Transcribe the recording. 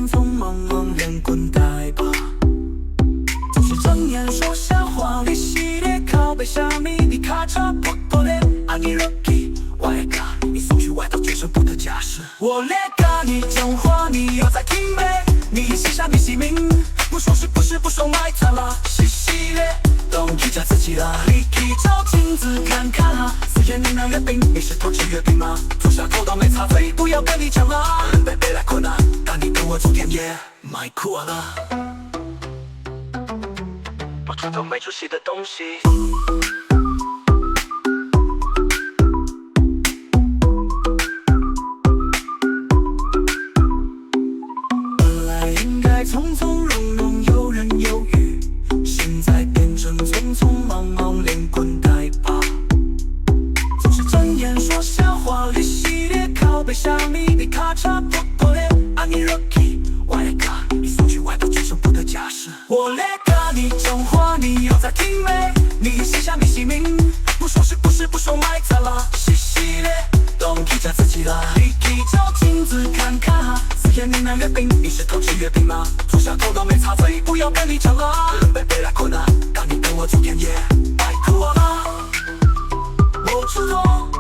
匆忙忙連滾帶爬。總是睜眼說瞎話，你是咧靠北啥物？你尻車噗噗咧，按呢落去，我會共你送去外島全身不得假釋。我咧共你講話，你有在聽沒？你是啥物姓名？不說是不是不說麥插啦？是是咧，當去食自己啦。你去照鏡子看看啊，四天你拿月餅，你是偷吃月餅嗎？坐下頭都沒插嘴，不要跟你講啦。別別來睏啊，但你跟我昨天也麥哭啊啦。不知道沒出息的東西。本來應該從從容容游刃有餘，現在變成匆匆忙忙連滾帶爬。總是睜眼說瞎話，你是咧靠北啥物？你尻車噗噗咧，按呢落去，我會共你送去外島全身不得假釋。我咧共你講話，你有在聽沒？你是啥物姓名？不說是不是不說麥插啦？是是咧，當去食自己啦。你去照鏡子看看啊，四天你拿月餅，你是偷吃月餅嗎？坐下頭都沒插嘴，不要跟你講啦。別別來睏啊，當你跟我昨天也拜託啦。我出動。